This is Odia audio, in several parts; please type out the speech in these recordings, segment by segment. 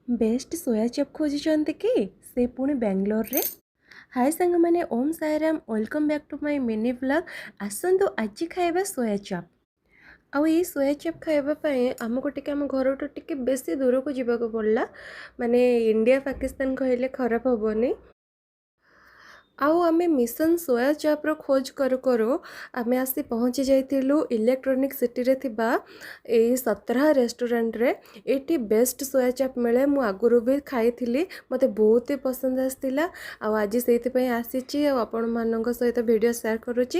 ବେଷ୍ଟ ସୋୟା ଚପ୍ ଖୋଜୁଛନ୍ତି କି? ସେ ପୁଣି ବାଙ୍ଗାଲୋରରେ। ହାଏ ସାଙ୍ଗମାନେ, Om Sai Ram. Welcome back to my mini vlog. ଆସନ୍ତୁ, ଆଜି ଖାଇବା ସୋୟା ଚପ୍। ଆଉ ଏଇ ସୋୟା ଚପ୍ ଖାଇବା ପାଇଁ ଆମକୁ ଟିକେ ଆମ ଘରଠୁ ଟିକେ ବେଶୀ ଦୂରକୁ ଯିବାକୁ ପଡ଼ିଲା, ମାନେ ଇଣ୍ଡିଆ ପାକିସ୍ତାନ କହିଲେ ଖରାପ ହେବନି। ଆଉ ଆମେ ମିଶନ ସୋୟା ଚପ୍ର ଖୋଜ କରୁ କରୁ ଆମେ ଆସି ପହଞ୍ଚି ଯାଇଥିଲୁ ଇଲେକ୍ଟ୍ରୋନିକ୍ ସିଟିରେ ଥିବା ଏଇ ସତରା ରେଷ୍ଟୁରାଣ୍ଟରେ। ଏଇଠି ବେଷ୍ଟ ସୋୟା ଚପ୍ ମିଳେ। ମୁଁ ଆଗରୁ ବି ଖାଇଥିଲି, ମୋତେ ବହୁତ ହି ପସନ୍ଦ ଆସିଥିଲା। ଆଉ ଆଜି ସେଇଥିପାଇଁ ଆସିଛି ଆଉ ଆପଣମାନଙ୍କ ସହିତ ଭିଡ଼ିଓ ସେୟାର କରୁଛି।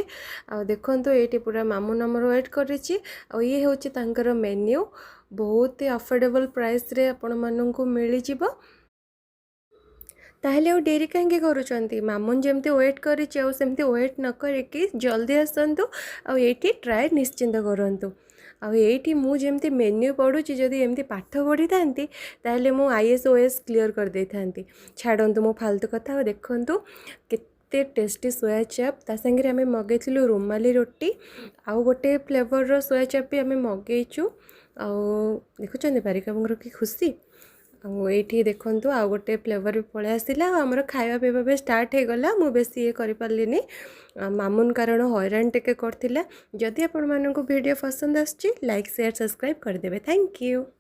ଆଉ ଦେଖନ୍ତୁ, ଏଇଠି ପୁରା ମାମୁନ ଆମର ୱେଟ୍ କରିଛି। ଆଉ ଇଏ ହେଉଛି ତାଙ୍କର ମେନ୍ୟୁ। ବହୁତ ହି ଆଫୋର୍ଡେବଲ୍ ପ୍ରାଇସ୍ରେ ଆପଣମାନଙ୍କୁ ମିଳିଯିବ। ତାହେଲେ ଆଉ ଡେରି କାହିଁକି କରୁଛନ୍ତି? ମାମୁନ ଯେମିତି ୱେଟ୍ କରିଛି, ଆଉ ସେମିତି ୱେଟ୍ ନ କରିକି ଜଲ୍ଦି ଆସନ୍ତୁ ଆଉ ଏଇଠି ଟ୍ରାଏ ନିଶ୍ଚିନ୍ତ କରନ୍ତୁ। ଆଉ ଏଇଠି ମୁଁ ଯେମିତି ମେନ୍ୟୁ ପଢ଼ୁଛି, ଯଦି ଏମିତି ପାଠ ପଢ଼ିଥାନ୍ତି, ତାହେଲେ ମୁଁ ଆଇଏଏସ୍, ଓଏଏସ୍ କ୍ଲିଅର୍ କରିଦେଇଥାନ୍ତି। ଛାଡ଼ନ୍ତୁ ମୋ ଫାଲତୁ କଥା। ଆଉ ଦେଖନ୍ତୁ କେତେ ଟେଷ୍ଟି ସୋୟା ଚପ୍। ତା ସାଙ୍ଗରେ ଆମେ ମଗେଇଥିଲୁ ରୁମାଲି ରୁଟି, ଆଉ ଗୋଟେ ଫ୍ଲେଭରର ସୋୟା ଚପ୍ ବି ଆମେ ମଗେଇଛୁ। ଆଉ ଦେଖୁଛନ୍ତି ବାରିକବାବୁଙ୍କର କି ଖୁସି। ଆଉ ଏଇଠି ଦେଖନ୍ତୁ, ଆଉ ଗୋଟେ ଫ୍ଲେଭର ବି ପଳେଇ ଆସିଲା ଆଉ ଆମର ଖାଇବା ପିଇବା ବି ଷ୍ଟାର୍ଟ ହେଇଗଲା। ମୁଁ ବେଶୀ ଇଏ କରିପାରିଲିନି ମାମୁନ, କାରଣ ହଇରାଣ ଟିକେ କରିଥିଲା। ଯଦି ଆପଣମାନଙ୍କୁ ଭିଡ଼ିଓ ପସନ୍ଦ ଆସୁଛି, ଲାଇକ୍, ସେୟାର, ସବସ୍କ୍ରାଇବ୍ କରିଦେବେ। Thank you.